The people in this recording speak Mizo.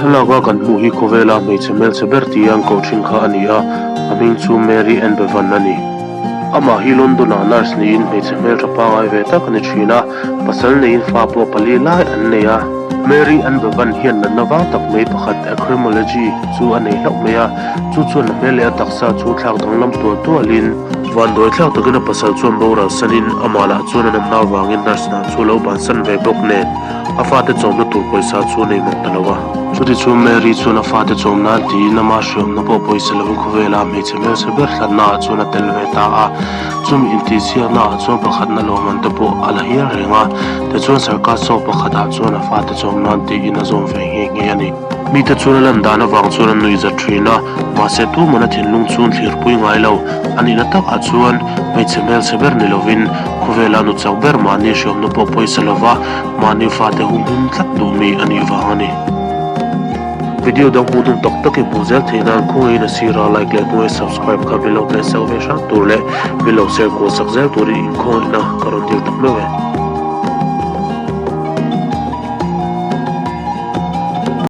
thlalaka kan hmuh hi khawvela hmeichhe hmelchhe ber tia an koh thin kha a ni a, a hming chu Mary Ann Bevan a ni. Amah hi London-ah nurse niin hmeichhe hmeltha pangai ve tak a ni thin a, pasal neiin fa pawh pali lai an nei a. Mary Ann Bevan hian natna vang tak mai pakhat achromology chu a nei hlauh mai a, chu chuan a hmel leh a taksa chu thlak danglam tual tualin, Vanduai thlak takin a pasal chuan boral sanin amah lah chuan a natna avangin nurse hna chu a lo bansan ve bawk nen a fate chawmna tur pawisa chu a nei mak ta lo a. Chutichuan Mary chuan a fate chawm nan tiin ama hriamna pawh pawisa lovin khawvela hmeichhe hmelchhe ber hlatna ah chuan a tel ve ta a. Chumi intihsiakna ah chuan pakhatna lawmman te pawh a la hial reng a, tichuan sarkar show pakhat ah chuan a fate chawm nan tiin a zawm ve nghe nghe a ni. Mite chuan a lan dan avang chuan an nuih zat thin a, mahse tuman a thinlung chu an thlirpui ngai lo. A nihna takah chuan hmeichhe hmelchhe ber ni lovin khawvela nu chak ber mahni hriamna pawh pawisa lova mahni fate humhum tlat duh mi a nih vang a ni. Video dang hmuh hnum tak tak i hmuh zel theih nan khawngaihin a sira like leh hnuaia subscribe kha min lo hmeh sak ve hram tur leh min lo share kual sak zel turin inkhawngaihna ka rawn dil tak meuh e.